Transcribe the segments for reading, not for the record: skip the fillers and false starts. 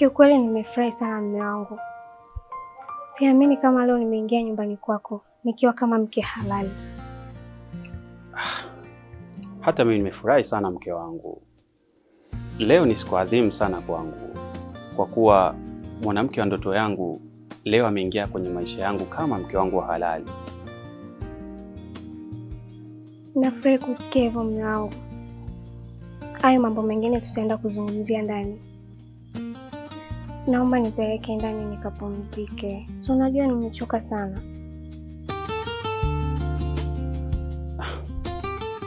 Kiukweli nimefurahi sana mume wangu. Siamini kama leo nimeingia nyumbani kwako nikiwa kama mke halali. Hata mimi nimefurahi sana mke wangu. Leo ni siku adhimu sana kwangu, kwa kuwa mwanamke wa ndoto yangu leo ameingia kwenye maisha yangu kama mke wangu wa halali. Nafurahi kusikia hivyo mume wangu. Hayo mambo mengine tutaenda kuzungumzia ndani. Naomba nipeleke ndani nikapumzike, si unajua nimechoka sana.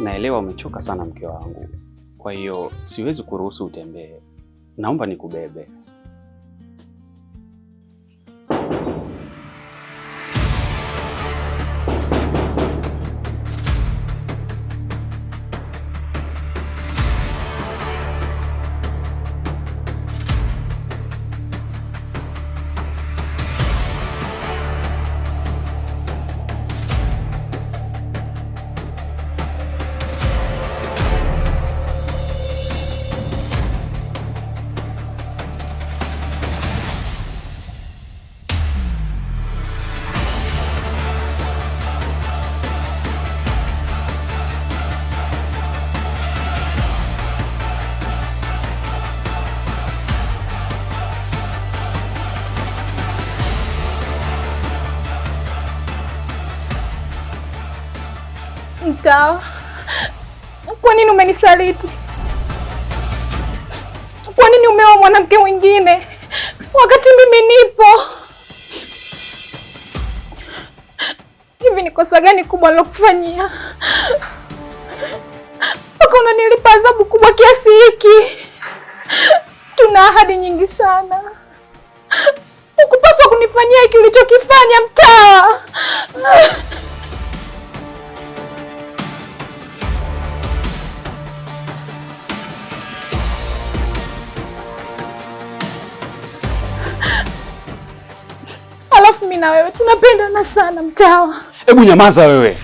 Naelewa umechoka sana mke wangu, kwa hiyo siwezi kuruhusu utembee. Naomba nikubebe. Mtawa, kwa nini umenisaliti? Kwa nini umeoa mwanamke mwingine wakati mimi nipo? Hivi ni kosa gani kubwa nilokufanyia mpaka unanilipa adhabu kubwa kiasi hiki? Tuna ahadi nyingi sana. Hukupaswa kunifanyia hiki ulichokifanya, Mtawa. Alafu mimi na wewe tunapendana sana, Mtawa. Hebu nyamaza wewe.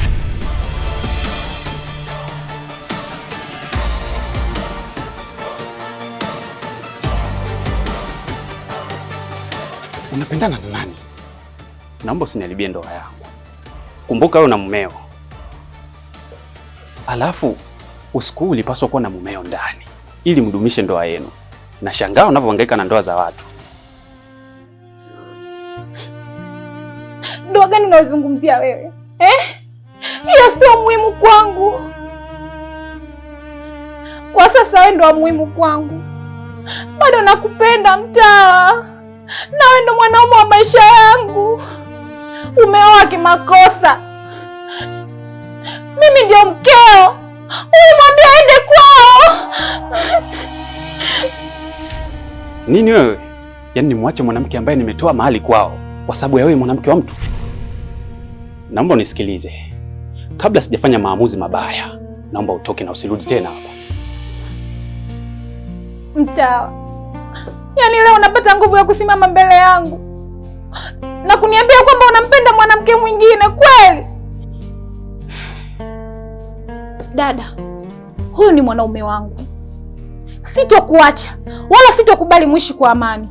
Unapendana na nani? Naomba usiniharibie ndoa yangu. Kumbuka wewe una mumeo. Alafu usiku huu ulipaswa kuwa na mumeo ndani ili mdumishe ndoa yenu. Nashangaa unavyohangaika na ndoa za watu. Ndoa gani unayozungumzia wewe eh? Hiyo sio muhimu kwangu kwa sasa. Wewe ndo muhimu kwangu, bado nakupenda Mtawa, na wewe ndo mwanaume wa maisha yangu. Umeoa kimakosa, mimi ndio mkeo. Ulimwambia aende kwao. Nini wewe? Yaani nimwache mwanamke ambaye nimetoa mahali kwao kwa sababu ya wewe mwanamke wa mtu? Naomba unisikilize kabla sijafanya maamuzi mabaya. Naomba utoke na usirudi tena hapa. Mtawa, yaani leo unapata nguvu ya kusimama mbele yangu na kuniambia kwamba unampenda mwanamke mwingine kweli? Dada, huyu ni mwanaume wangu, sitokuacha wala sitokubali mwishi kwa amani.